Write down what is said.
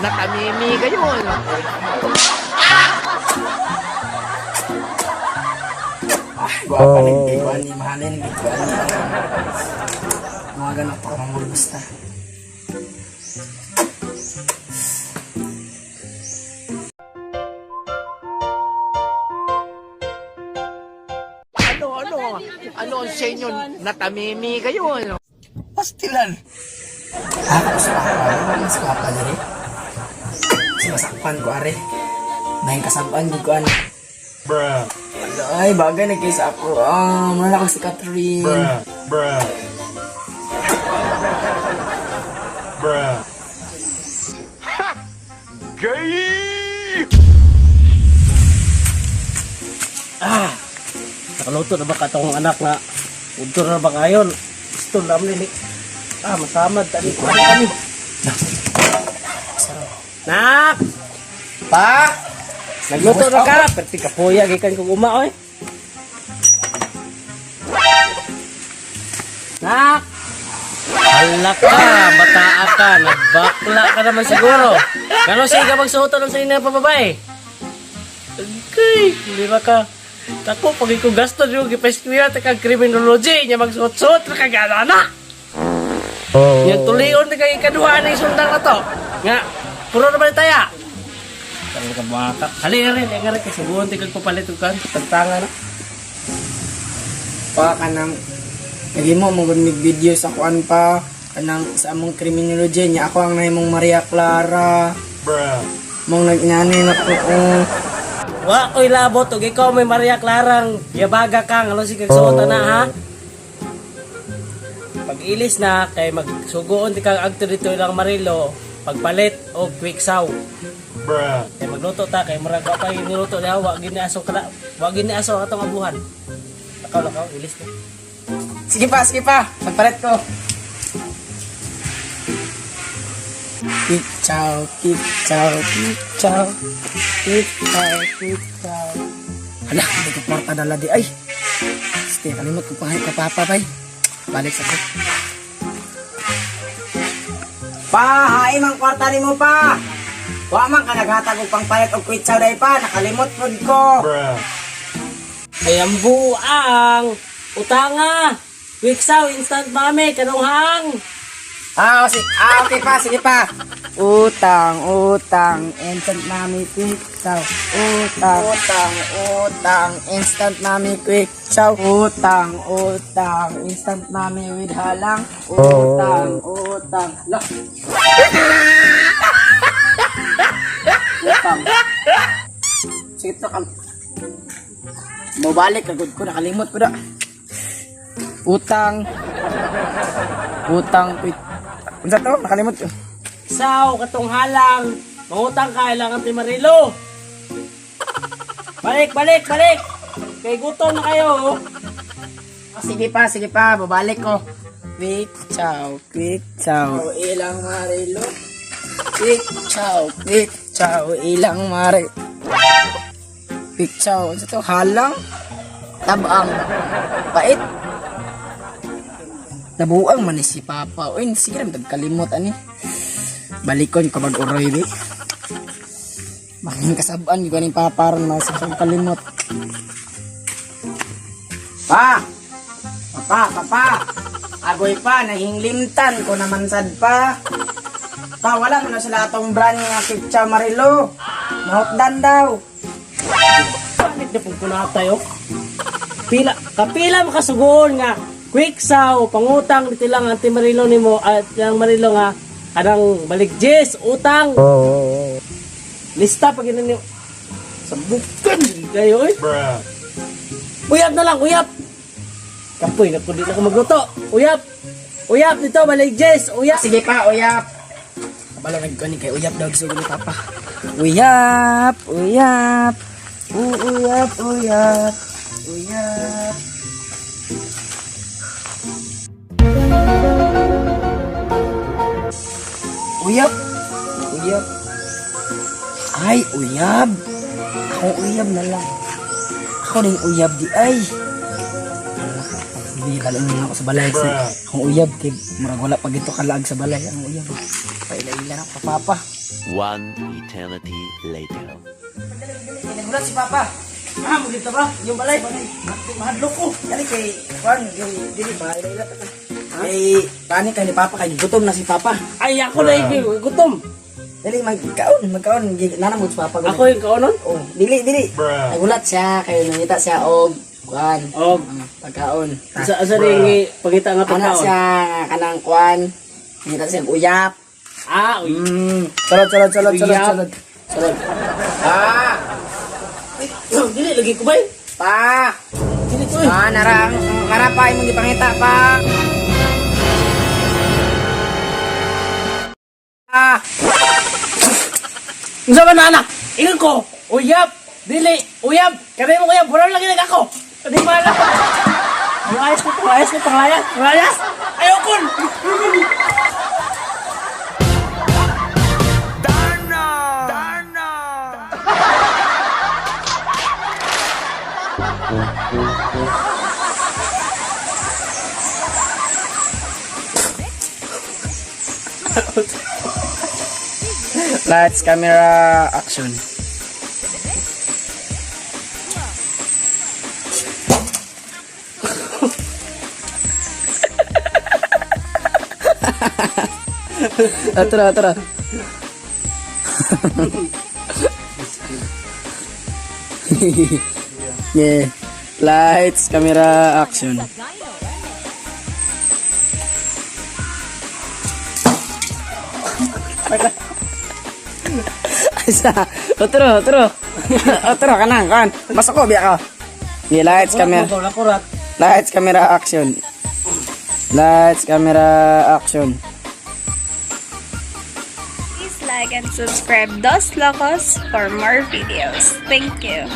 Natamimi kayo, ano? Guwapa nagkikuan ni mahalin nagkikuan ni. Mga ganap pa ka basta. Ano, ano? Ano ang sa inyo? Natamimi kayo, ano? Pastilan. Ah, tapos papa. Mas papa diri. Kasi masakpan ko are. May kasabaan gid ko ano. Bruh. Ay, bagay na kaysa ako. Ah, mura na ko si Catherine. Bruh. Bruh. Bruh. Gay! Ah, nakaluto na ba ka itong anak nga? Udto na ba ngayon? Gusto na ni. Ah, masamad. Tani ko kami. Nak! Pa! Nagluto na ka! Perti kapuya, gikan kong uma, oy. Nak! Hala ka, bataa ka, nagbakla ka naman siguro. Kano siya ka magsuotan ng sa inyo pababae? Okay, hindi ba ka? Tako, pag ikaw gasto niyo, gipeskwila, taka criminology, niya magsuot-suot, nakagana na! Oh. Yung tulion na kay ikaduha na sundang na to. Nga, puro naman taya. Tangin ka baka. Hali nga rin, nga rin, kasi buwan di kag papalit og kan, tagtanga na. Pa kanang lagi mo mo gud video sa kuan pa kanang sa among criminology niya ako ang nahimong Maria Clara. Bruh. Mong nag-inani na ko. Oh. Wa ko'y labot, ug ikaw may Maria Clarang yabaga ka, ngalo si kag suotan na ha. Pag ilis na, kay magsugoon di kang agto dito ilang Marilo, pagpalit og quick saw. Bruh. Kay magluto ta, kay murag wa pa yung niluto niya, wa gini aso kala, wa gini aso ang atong abuhan. Lakaw, lakaw, ilis na. Sige pa, sige pa. Pagpalit ko. Kick chow, kick chow, kick chow. Kick chow, kick chow. Hala, hindi ko kwarta dala di ay. Sige, kalimot ko pa ka papa bay. Balik sa ko. Pa, hain mang kwarta nimo pa. Wa man ka naghatag og pangpalit og quick chow day pa, nakalimot pud ko. Bruh. Ay, ang buang! Utanga! Quick saw, instant mami, kanong hang! Ah, ah, okay pa, sige pa. Utang, utang, instant mami quick chow. Utang, utang, utang, instant mami quick chow. Utang, utang, instant mami with halang. Utang, utang. Lah. Utang. Sige to kam. Mobalik agad ko, nakalimot ko na. Utang. Utang quick. Unsa to? Nakalimot ko. Saw, katong halang! Mangutang ka, kailangan ti Marilo! Balik, balik, balik! Kay gutom na kayo, oh. Ah, sige pa, sige pa, babalik ko. Quick chow, quick chow. Ilang marilo. Quick chow, quick chow, ilang mari. Quick chow, ano to? Halang? Tabang. Pait. Nabuang man ni si Papa. Uy, sige na, kalimot ani. Balikon ko mag-uroy di. Making kasabaan, ko ni Papa ron, masakang kalimot. Pa! Papa, papa! Agoy pa, nahinglimtan ko naman sad pa. Pa, wala man na sila atong brand nga Kitcha Marilo. Mahutdan daw. Balik na pong kunatay, oh. Pila, kapila makasugoon nga. Quick saw, pangutang dito lang ang Marilo nimo at ang Marilo nga kanang balik jis, utang. Lista pag ina niyo. Sabukan kayo, oy. Bruh. Uyap na lang, uyap. Kapoy na kundi na ko magluto. Uyap. Uyap dito balik jis, uyap. Sige pa, uyap. Kabalo nagkunin kay uyap daw gusto ni papa. Uyap, uyap. Uyap, uyap. Uyap. Uyap. Uyap. Ay, uyab. Ako uyab na lang. Ako rin uyab di ay. Hindi, lalo na ako sa balay. Kasi Bruh. akong uyab, kay murag wala pa gito kalaag sa balay. Ang uyab. Paila-ila na ako, papa. One eternity later. Nagulat si Papa. Ah, magita ba? Yung balay. Mahadlok ko. Dali kay Juan, kay dili ba ila ta ka. Kay pani kay ni Papa kay gutom na si Papa. Ay, ako na yung gutom. Dali magkaon, magkaon nanamot si Papa. Ako yung kaonon? Oh, dili dili. Bruh. Nagulat siya kay nangita siya og kuan. Og Pagkaon. sa asa rin pangita nga Ana pagkaon. siya kanang kuan. Nangita siya og uyap. Ah, uy. Sulod, sulod, sulod, sulod, Uyap. sulod. Sulod. Ah, Dili lagi ko bay. pa. Dili ko. eh. Ah, nara, nara pa imong gipangita pa. Ah, Unsa man na anak? Ingon ko, uyab, dili, uyab. Kanay mo uyab, buron lagi nag ako. Di ba na? Ayos ko, ayos ko, panglayas, panglayas. Ayoko. Lights, camera, action. Ah, tara, tara. Yeah. Lights, camera, action. Isa. Otro, otro. Otro kanang kan. Masuk ko biya ka. Yeah, lights, camera. Kurat. Lights, camera, action. Lights, camera, action. Please like and subscribe Dos Locos for more videos. Thank you.